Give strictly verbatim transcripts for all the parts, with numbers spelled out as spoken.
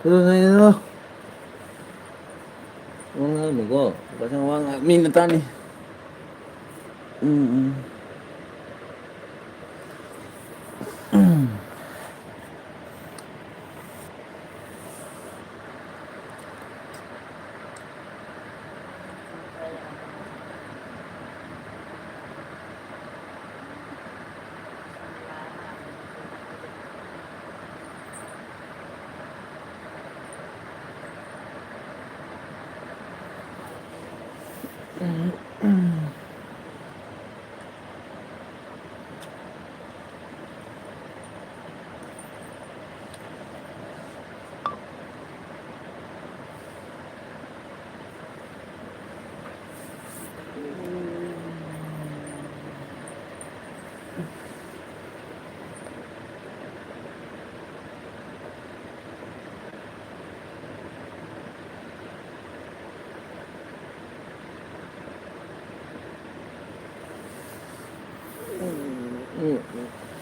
ꯑꯗꯨꯅꯦ ꯑꯗꯣ꯫ ꯋꯥ ꯉꯥꯡꯅꯨꯀꯣ꯫ ꯄꯥꯈꯪ ꯋꯥ ꯉꯥꯡ-, ꯃꯤꯅ ꯇꯥꯅꯤ꯫ ꯎꯝ, ꯎꯝ꯫ ꯎꯝ, ꯎꯝ,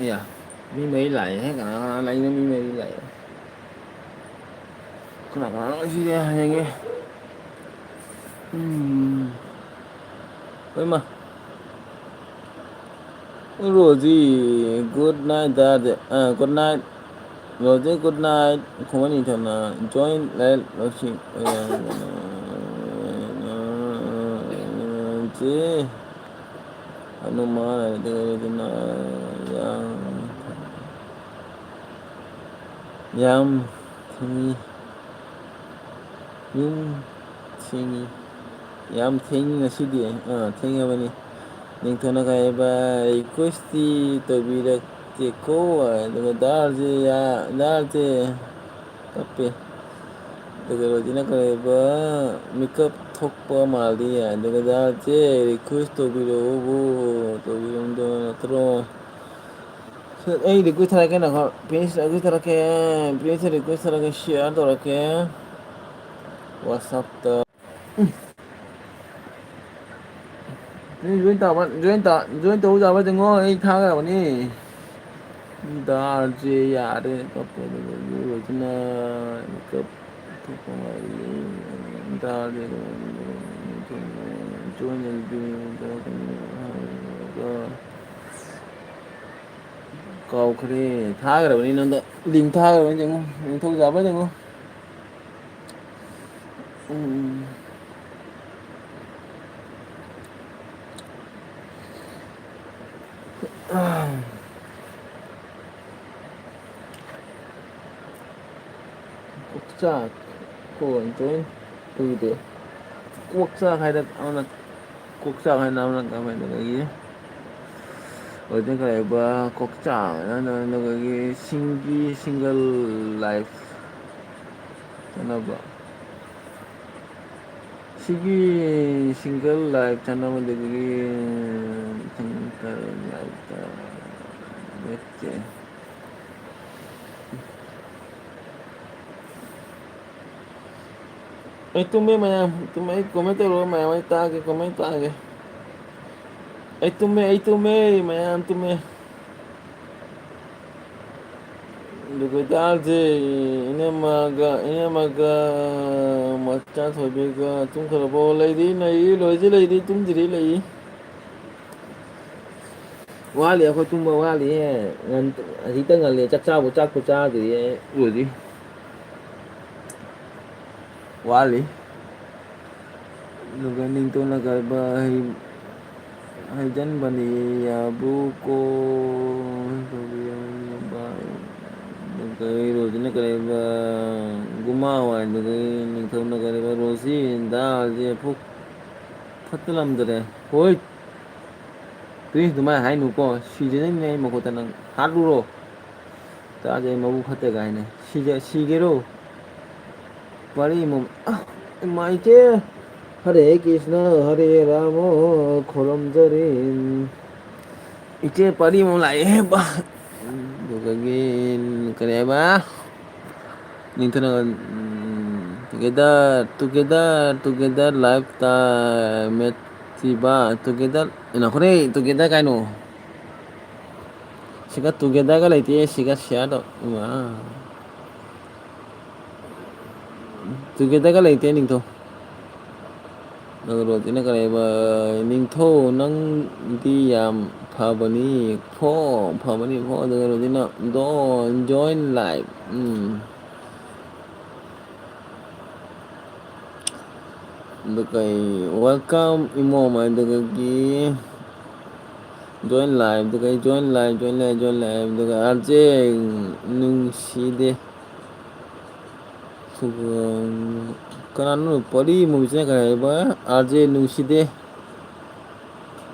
ꯌꯥ꯫ ꯃꯤ ꯃꯔꯤ ꯂꯥꯛꯑꯦꯍꯦ꯫ ꯀꯅꯥ ꯀꯅꯥ ꯂꯥꯛꯏꯅꯣ? ꯃꯤ ꯃꯔꯤ ꯂꯥꯛꯑꯦ꯫ ꯀꯅꯥ ꯀꯅꯥꯅꯣ ꯁꯤꯗꯤ ꯌꯦꯡꯒꯦ꯫ ꯎꯝ꯫ ꯍꯣꯏꯃ꯫ ꯔꯣꯖꯤ, good night ꯗꯥꯗꯤ꯫ ꯑ, good night꯫ Roji, good night꯫ ꯈꯨꯃꯟ ꯅꯤꯡꯊꯧꯅ join ꯂꯥꯏꯔꯤꯛ ꯂꯧꯁꯤꯡ꯫ ꯆꯦ ꯍꯅꯨꯃꯥꯟ ꯑꯗꯨꯅ ꯌꯥꯝ, ꯌꯥꯝ ꯊꯤꯡꯉꯤ꯫ ꯌꯨꯝ ꯊꯦꯡꯉꯤ꯫ ꯌꯥꯝ ꯊꯦꯡꯉꯤ ꯉꯁꯤꯗꯤ꯫ ꯑꯥ, ꯊꯦꯡꯉꯕꯅꯤ꯫ ꯅꯤꯡꯊꯧꯅ ꯀꯩ ꯍꯥꯏꯕ, request ꯇꯤ ꯇꯧꯕꯤꯔꯛꯇꯦꯀꯣ꯫ ꯑꯗꯨꯒ ꯗꯥꯜꯁꯦ ꯌꯥ-, ꯗꯥꯜꯁꯦ ꯀꯞꯄꯦ꯫ ꯑꯗꯨꯒ ꯔꯣꯖꯤꯅ ꯀꯩ ꯍꯥꯏꯕ, ꯃꯤꯀꯞ ꯊꯣꯛꯄ ꯃꯥꯜꯂꯤ꯫ ꯑꯗꯨꯒ ꯗꯥꯜꯁꯦ request ꯇꯧꯕꯤꯔꯛꯎꯕꯨ, ꯇꯧꯕꯤꯔꯝꯗꯕ ꯅꯠꯇ꯭ꯔꯣ? ꯑꯩ request ꯊꯥꯔꯛꯀꯦ ꯅꯪ꯫ Prince request ꯊꯥꯔꯛꯀꯦ꯫ Prince request ꯊꯥꯔꯛꯀꯦ, share ꯇꯧꯔꯛꯀꯦ꯫ WhatsApp ꯇ꯫ ꯎꯝ꯫ Prince join ꯇꯧꯕ, join ꯇꯧ-, join ꯇꯧꯕ ꯌꯥꯕ꯭ꯔꯥ ꯌꯦꯡꯉꯣ, ꯑꯩ ꯊꯥꯈ꯭ꯔꯕꯅꯤ꯫ ꯗꯥꯜꯁꯦ ꯌꯥꯔꯦ, ꯀꯞꯄꯦ꯫ ꯑꯗꯨꯗꯒꯤ ꯔꯣꯖꯤꯅ ꯃꯤꯀꯞ ꯊꯣꯛꯄ ꯉꯥꯏꯔꯤ꯫ ꯗꯥꯜꯁꯦ ꯀꯥꯎꯈ꯭ꯔꯦ꯫ ꯊꯥꯈ꯭ꯔꯕꯅꯤ ꯅꯉꯣꯟꯗ꯫ ꯂꯤꯡ ꯊꯥꯈ꯭ꯔꯕꯅꯤ, ꯌꯦꯡꯉꯣ꯫ ꯅꯤꯡꯊꯧ ꯆꯥꯕ꯭ꯔꯥ ꯌꯦꯡꯉꯣ꯫ ꯎꯝ꯫ ꯀꯣꯛꯆꯥꯛ꯫ ꯀꯣꯟ ꯇꯣꯏ ꯇꯨꯗꯦ꯫ ꯀꯣꯛꯆꯥꯛ ꯍꯥꯏꯗ ꯑꯃꯅ ꯀꯣꯛꯆꯥꯛ ꯍꯥꯏꯅ ꯑꯃꯅ ꯀꯃꯥꯏꯅ ꯂꯩꯒꯦ? ꯑꯣꯏꯗꯅ ꯀꯔꯤꯕ ꯀꯣꯛꯆꯥꯛ ꯍꯥꯏꯅ ꯑꯗꯨꯒꯤ ꯁꯤꯡꯒꯤ single life ꯆꯠꯅꯕ꯫ ꯁꯤꯒꯤ single life ꯆꯠꯅꯕꯗꯒꯤ single life ꯅꯠꯇꯦ꯫ ꯑꯩ ꯇꯨꯝꯃꯦ ꯃꯌꯥꯝ, ꯇꯨꯝꯃꯦ꯫ ꯑꯩ comment ꯇꯧꯔꯣ ꯃꯌꯥꯝ, ꯑꯩ ꯇꯥꯒꯦ, comment ꯇꯥꯒꯦ꯫ ꯑꯩ ꯇꯨꯝꯃꯦ, ꯑꯩ ꯇꯨꯝꯃꯦ, ꯃꯌꯥꯝ ꯇꯨꯝꯃꯦ꯫ ꯑꯗꯨꯒ ꯇꯥꯁꯦ, ꯏꯅꯝꯃꯒ, ꯏꯅꯝꯃꯒ ꯃꯆꯥ ꯊꯣꯏꯕꯤꯒ ꯇꯨꯝꯈ꯭ꯔꯕꯣ? ꯂꯩꯔꯤ, ꯂꯩꯔꯤ, ꯂꯣꯏꯗꯤ ꯂꯩꯔꯤ, ꯇꯨꯝꯗ꯭ꯔꯤ ꯂꯩꯔꯤ꯫ ꯋꯥꯠꯂꯤ, ꯑꯩꯈꯣꯏ ꯇꯨꯝꯕ ꯋꯥꯠꯂꯤꯍꯦ꯫ ꯉꯟ-, ꯍꯧꯖꯤꯛꯇ ꯉꯜꯂꯤ, ꯆꯥꯛ ꯆꯥꯕꯨ, ꯆꯥꯛꯄꯨ ꯆꯥꯗ꯭ꯔꯤꯌꯦ꯫ ꯂꯣꯏꯗ꯭ꯔꯤ꯫ ꯋꯥꯠꯂꯤ꯫ ꯑꯗꯨꯒ ꯅꯤꯡꯊꯧꯅ ꯀꯔꯤꯕ ꯍꯩ-, ꯍꯩꯖꯟꯕꯅꯤ ꯌꯥꯕꯨ ꯀꯣ꯫ ꯑꯗꯨꯒ ꯏꯔꯣꯏꯗꯨꯅ ꯀꯔꯤꯕ ꯒꯨꯃꯥ ꯋꯥꯏꯗꯨꯒ ꯅꯤꯡꯊꯧꯅ ꯀꯔꯤꯕ ꯔꯣꯖꯤ ꯗꯥꯜꯁꯦ ꯐꯨꯛ ꯐꯠꯇꯂꯝꯗ꯭ꯔꯦ꯫ ꯍꯣꯏ꯫ ꯄ꯭ꯔꯤꯟꯁ ꯑꯗꯨꯃꯥꯏꯅ ꯍꯥꯏꯅꯨꯀꯣ꯫ ꯁꯤꯖꯅꯤꯡꯅꯦ ꯑꯩ ꯃꯈꯨꯠꯇ ꯅꯪ꯫ ꯍꯥꯠꯂꯨꯔꯣ꯫ ꯇꯥꯗꯦ ꯃꯕꯨꯛ ꯐꯠꯇꯦ ꯀꯥꯏꯅ꯫ ꯁꯤꯖ-, ꯁꯤꯒꯦꯔꯣ? ꯋꯥꯔꯤ ꯑꯃ-, ꯑ, ꯏꯃꯥ ꯏꯆꯦ꯫ ꯍꯔꯦ ꯀ꯭ꯔꯤꯁꯅ ꯍꯔꯦ ꯔꯥꯃ ꯈꯨꯔꯨꯝꯖꯔꯤ꯫ ꯏꯆꯦ ꯄꯥꯔꯤ ꯑꯃ ꯂꯥꯛꯑꯦ ꯍꯦ ꯕꯥ꯫ ꯑꯗꯨꯗꯒꯤ ꯀꯔꯤ ꯍꯥꯏꯕ? ꯅꯤꯡꯊꯅ, ꯎꯝ, together, together, together lifetime, ꯃꯦꯠꯁꯤꯕ, together, ꯉꯥꯏꯈꯣꯅꯦ, together ꯀꯥꯏꯅꯣ? ꯁꯤꯒ togetherꯒ ꯂꯩꯇꯦ, ꯁꯤꯒ share ꯇꯧ-, ꯏꯃꯥ꯫ Togetherꯒ ꯂꯩꯇꯦ, ꯅꯤꯡꯊꯧ꯫ ꯑꯗꯨꯒ ꯔꯣꯖꯤꯅ ꯀꯔꯤ ꯍꯥꯏꯕ? "ꯅꯤꯡꯊꯧ, ꯅꯪꯗꯤ ꯌꯥꯝ ꯐꯕꯅꯤ ꯐꯣ, ꯐꯕꯅꯤ ꯐꯣ", ꯑꯗꯨꯒ ꯔꯣꯖꯤꯅ, "Don't join live"꯫ ꯎꯝ꯫ ꯑꯗꯨ ꯀꯩ, "Welcome ꯏꯃꯣꯝ" ꯍꯥꯏꯗꯨꯒꯤ, "Join live"ꯗꯨ ꯀꯩ, "Join live, join live, join live"ꯗꯨꯒ, "ꯑꯥꯔ ꯖꯦ ꯅꯨꯡꯁꯤꯗꯦ"꯫ ꯑꯗꯨꯒ ꯀꯅꯥꯅꯣ ꯄꯔꯤ ꯃꯨꯕꯤꯁꯤꯅ ꯀꯩ ꯍꯥꯏꯕ? "ꯑꯥꯔ ꯖꯦ ꯅꯨꯡꯁꯤꯗꯦ,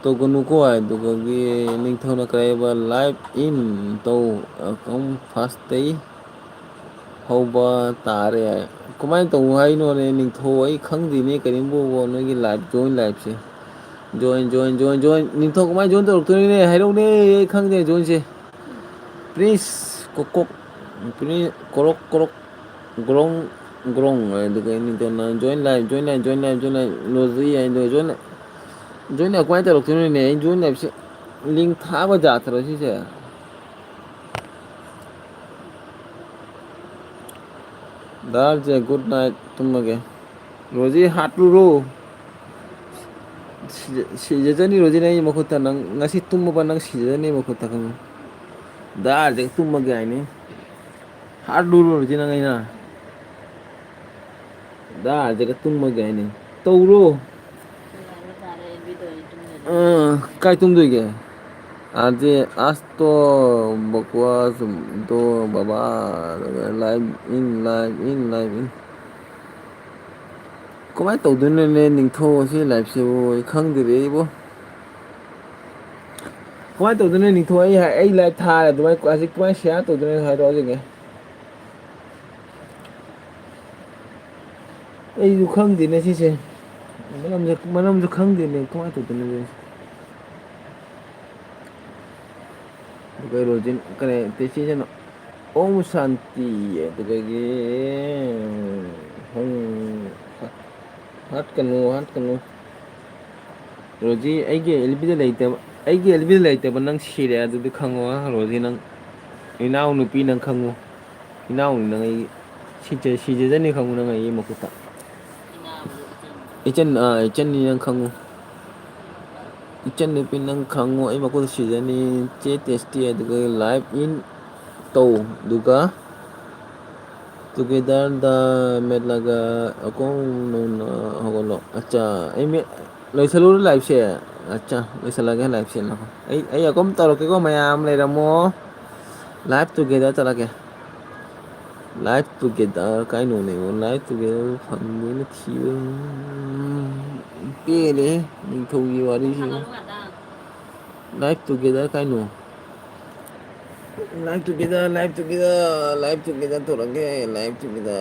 ꯇꯧꯒꯅꯨꯀꯣ" ꯍꯥꯏꯗꯨꯒꯤ ꯅꯤꯡꯊꯧꯅ ꯀꯩ ꯍꯥꯏꯕ? "Live in ꯇꯧ, ꯀꯝ fast ꯇꯩ ꯍꯧꯕ ꯇꯥꯔꯦ" ꯍꯥꯏ꯫ ꯀꯃꯥꯏꯅ ꯇꯧ ꯍꯥꯏꯅꯣꯅꯦ ꯅꯤꯡꯊꯧ? ꯑꯩ ꯈꯪꯗꯦꯅꯦ ꯀꯔꯤꯝꯕꯨ ꯅꯣꯏꯒꯤ live, join liveꯁꯦ꯫ Join, join, join, join꯫ ꯅꯤꯡꯊꯧ ꯀꯃꯥꯏꯅ join ꯇꯧꯔꯛꯇꯣꯏꯅꯣꯅꯦ? ꯍꯥꯏꯔꯛꯎꯅꯦ, ꯑꯩ ꯈꯪꯗꯦ joinꯁꯦ꯫ Please, ꯀꯣꯛ ꯀꯣꯛ, please, ꯀꯣꯔꯣꯛ ꯀꯣꯔꯣꯛ, ꯒ꯭ꯔꯣꯡ ꯒ꯭ꯔꯣꯡ, ꯑꯗꯨꯒ ꯅꯤꯡꯊꯧꯅ "Join live, join live, join live, join live", ꯂꯣꯖꯤ ꯍꯥꯏꯗꯣ join live꯫ Join live ꯀꯃꯥꯏꯅ ꯇꯧꯔꯛꯇꯣꯏꯅꯣꯅꯦ? ꯑꯩ join liveꯁꯦ link ꯊꯥꯕ ꯖꯥꯠꯇꯔꯣ ꯁꯤꯁꯦ? ꯗꯥꯜꯁꯦ, good night, ꯇꯨꯝꯃꯒꯦ꯫ ꯔꯣꯖꯤ, ꯍꯥꯠꯂꯨꯔꯣ꯫ ꯁꯤꯖ-, ꯁꯤꯖꯖꯅꯤ ꯔꯣꯖꯤ, ꯅꯪꯒꯤ ꯃꯈꯨꯠꯇ꯫ ꯅꯪ ꯉꯁꯤ ꯇꯨꯝꯃꯕ ꯅꯪ ꯁꯤꯖꯖꯅꯤ ꯃꯈꯨꯠꯇ, ꯈꯪꯉꯨ꯫ ꯗꯥꯜꯁꯦ ꯇꯨꯝꯃꯒꯦ ꯍꯥꯏꯅꯤ꯫ ꯍꯥꯠꯂꯨꯔꯣ ꯔꯣꯖꯤ, ꯅꯪ ꯑꯩꯅ꯫ ꯗꯥꯜꯁꯦꯒ ꯇꯨꯝꯃꯒꯦ ꯍꯥꯏꯅꯤ꯫ ꯇꯧꯔꯣ꯫ ꯑ, ꯀꯥꯏ ꯇꯨꯝꯗꯣꯏꯒꯦ? ꯑꯥꯔ ꯖꯦ, ꯑꯁꯇꯣ, ꯕꯀ꯭ꯋꯥꯁ, ꯗꯣ, ꯕꯕꯥ, live in, live in, live in꯫ ꯀꯃꯥꯏꯅ ꯇꯧꯗꯣꯏꯅꯣꯅꯦ ꯅꯤꯡꯊꯧ ꯑꯁꯤ liveꯁꯤꯕꯨ? ꯑꯩ ꯈꯪꯗ꯭ꯔꯦ ꯏꯕꯣ꯫ ꯀꯃꯥꯏꯅ ꯇꯧꯗꯣꯏꯅꯣ ꯅꯤꯡꯊꯧ? ꯑꯩ ꯍꯥꯏ-, ꯑꯩ live ꯊꯥꯔꯦ, ꯑꯗꯨꯃꯥꯏꯅ ꯍꯧꯖꯤꯛ ꯀꯃꯥꯏꯅ share ꯇꯧꯗꯣꯏꯅꯣ ꯍꯥꯏꯔꯛꯑꯣ ꯌꯦꯡꯒꯦ꯫ ꯑꯩꯁꯨ ꯈꯪꯗꯦꯅꯦ ꯁꯤꯁꯦ꯫ ꯃꯔꯝꯁꯨ, ꯃꯔꯝꯁꯨ ꯈꯪꯗꯦꯅꯦ꯫ ꯀꯃꯥꯏꯅ ꯇꯧꯗꯣꯏꯅꯣ ꯁꯤꯁꯦ? ꯑꯗꯨꯒ ꯔꯣꯖꯤꯟ, ꯀꯔꯤ, ꯇꯦꯆꯤꯁꯤꯅ "ꯑꯣꯝ ꯁꯥꯟꯇꯤ", ꯑꯗꯨꯗꯒꯤ ꯍꯪ-, ꯍꯥꯠꯀꯅꯨ, ꯍꯥꯠꯀꯅꯨ꯫ ꯔꯣꯖꯤ, ꯑꯩꯒꯤ ꯑꯦꯜ ꯕꯤꯗ ꯂꯩꯇꯕ꯫ ꯑꯩꯒꯤ ꯑꯦꯜꯕꯤꯗ ꯂꯩꯇꯕ ꯅꯪ ꯁꯤꯔꯦ ꯑꯗꯨꯗꯤ ꯈꯪꯉꯣ, ꯔꯣꯖꯤ, ꯅꯪ ꯏꯅꯥꯎ ꯅꯨꯄꯤ ꯅꯪ ꯈꯪꯉꯨ꯫ ꯏꯅꯥꯎꯅꯤ ꯅꯪ ꯑꯩ ꯁꯤꯖ-, ꯁꯤꯖꯖꯅꯤ ꯈꯪꯉꯨ ꯅꯪ ꯑꯩꯒꯤ ꯃꯈꯨꯠꯇ꯫ ꯏꯆꯟ, ꯑꯥ, ꯏꯆꯟꯅꯤ ꯅꯪ ꯈꯪꯉꯨ꯫ ꯏꯆꯟ ꯅꯨꯄꯤ ꯅꯪ ꯈꯪꯉꯨ ꯑꯩ ꯃꯈꯨꯠꯇ ꯁꯤꯖꯅꯤ꯫ ꯆꯦ ꯇꯦꯁꯇꯤ ꯑꯗꯨꯒ ꯂꯥꯏꯐ ꯏꯟ ꯇꯧ ꯑꯗꯨꯒ ꯇꯨꯒꯦꯗꯔꯗ ꯃꯦꯠꯂꯒ ꯑꯀꯣꯡ ꯅꯧꯅ ꯍꯧꯒꯠꯂꯣ꯫ ꯑꯠꯆꯥ, ꯑꯩ ꯃꯦꯠ-, ꯂꯣꯏꯁꯜꯂꯨꯔ ꯂꯥꯏꯐꯁꯦ? ꯑꯠꯆꯥ, ꯂꯣꯏꯁꯜꯂꯒꯦ ꯂꯥꯏꯐꯁꯦ꯫ ꯑꯩ, ꯑꯩ ꯑꯀꯣꯝ ꯇꯧꯔꯛꯀꯦꯀꯣ, ꯃꯌꯥꯝ ꯂꯩꯔꯝꯃꯣ꯫ ꯂꯥꯏꯐ ꯇꯨꯒꯦꯗꯔ ꯆꯠꯂꯒꯦ꯫ ꯂꯥꯏꯐ ꯇꯨꯒꯦꯗꯔ ꯀꯥꯏꯅꯣꯅꯦꯕꯣ? ꯂꯥꯏꯐ ꯇꯨꯒꯦꯗꯔ ꯐꯪꯗꯦꯅ ꯊꯤꯕ꯫ ꯄꯦꯜꯂꯦꯍꯦ, ꯅꯤꯡꯊꯧꯒꯤ ꯋꯥꯔꯤꯁꯤꯕꯨ꯫ ꯂꯥꯏꯐ ꯇꯨꯒꯦꯗꯔ ꯀꯥꯏꯅꯣ? Life together, life together, life together ꯇꯧꯔꯒꯦ, ꯂꯥꯏꯐ ꯇꯨꯒꯦꯗꯔ꯫